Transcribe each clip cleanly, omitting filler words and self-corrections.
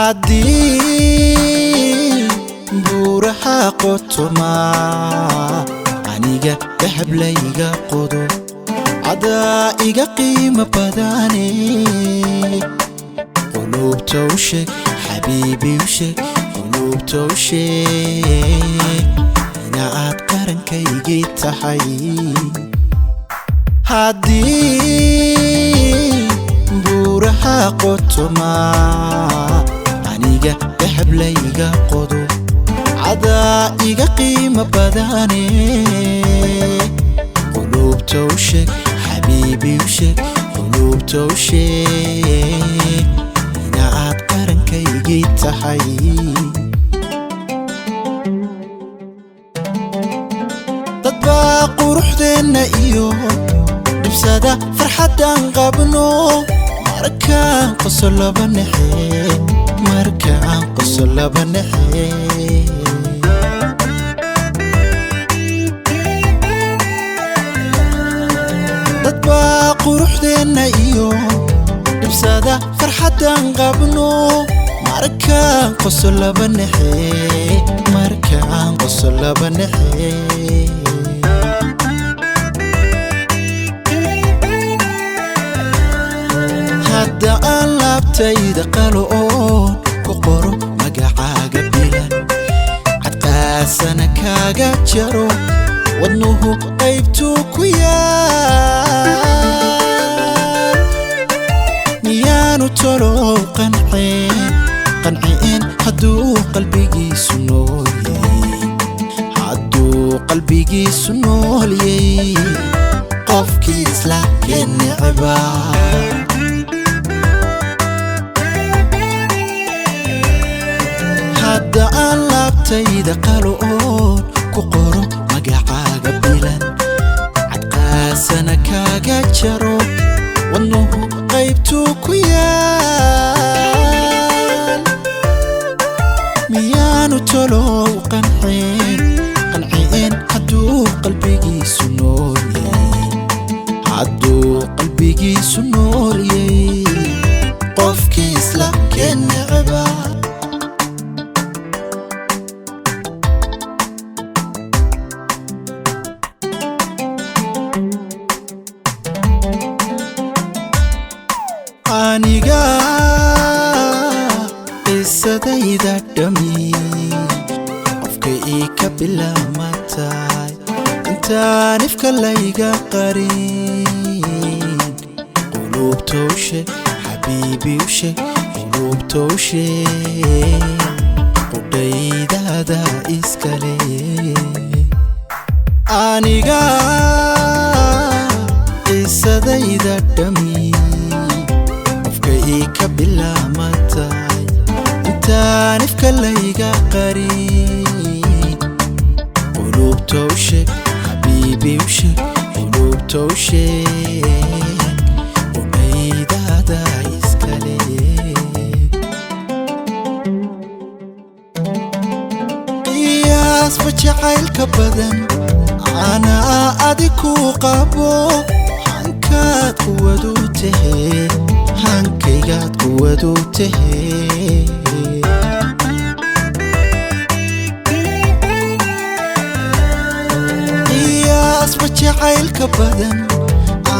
Haddii buuraha qotoma, aniga dahab layga qodo, cadaa iga qiimo badane. Quluubta u sheeg, xabiibi u sheeg, quluubta u sheeg ina aad qarankaygii tahay. Haddii buuraha qotoma, aniga dahab layga qodo, cadaa iga qiimo badane. Quluubta u sheeg, xabiibi u sheeg, quluubta u sheeg ina aad qarankaygii tahay. Dad baa quruxdeenna iyo dhibsada farxaddaan qabno, markaan qoso laba nexe, markaan qoso laba nexe. Dad baa quruxdeenna iyo dhibsada farxaddaan qabno, markaan qoso laba nexe, markaan qoso laba nexe. Hadda aan laabtayda qalo oon ku qoro magacaaga bilan, cadqaasana kaaga jaro, wadnuhu qaybtuu ku yaal. Miyaanu tolow qanceen, qanceen hadduu qalbigiisu noolyey, hadduu qalbigiisu noolyey qofkii isla keen necba? Hadda aan laabtayda qalo oon ku qoro magacaaga bilan, cadqaasana kaaga jaro, wadnuhu qaybtuu ku yaal. Miyaanu tolow qanceen, qanceen hadduu qalbigiisu noolyey, hadduu qalbigiisu noolyey qofkii isla keen necba? Aniga qisadayda dhami qofka ii ka bilaamatahay intaan ifka layga qarin. Quluubta u sheeg, xabiibi u sheeg, quluubta u sheeg qudhaydaada iskale. Aniga qisadayda dhami qofka ii ka bilaamatahay intaan ifka layga qarin. Quluubta u sheeg, xabiibi u sheeg, quluubta u sheeg qudhaydaada iskale. Qiyaasba jacaylka badan anaa adi ku qabo, hankaad quwadu tahe, hankaygaad quwadu tahe. Qiyaasba jacaylka badan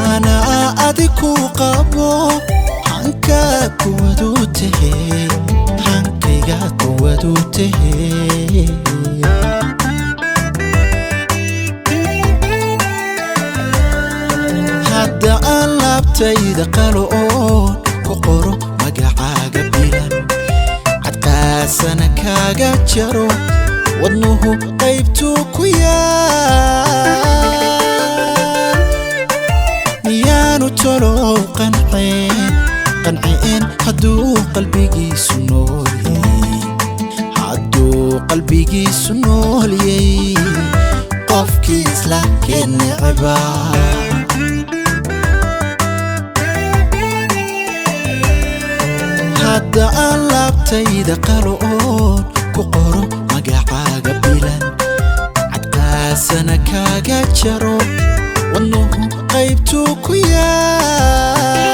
anaa adi ku qabo, hankaad quwadu tahe, hankaygaad quwadu tahe. Hadda aan laabtayda qalo oon ku qoro magacaaga bilan, cadqaasana kaaga jaro, wadnuhu qaybtuu ku yaal. Miyaanu tolow qanceen, qanceen hadduu qalbigiisu noolyey, hadduu qalbigiisu noolyey qofkii isla keen necba? Hadda aan laabtayda qalo oon ku qoro magacaaga bilan, cadqaasana kaaga jaro, wadnuhu qaybtuu ku yaal.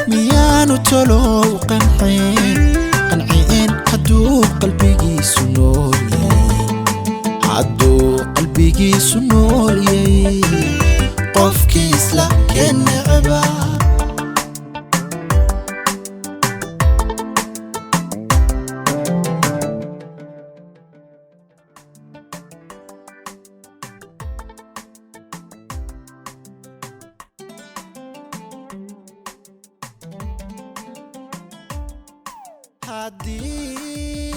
Miyaanu Tolow qanceen, qanceen hadduu qalbigiisu noolyay, hadduu qalbigiisu noolyay, qofkii isla keen necba. Haddii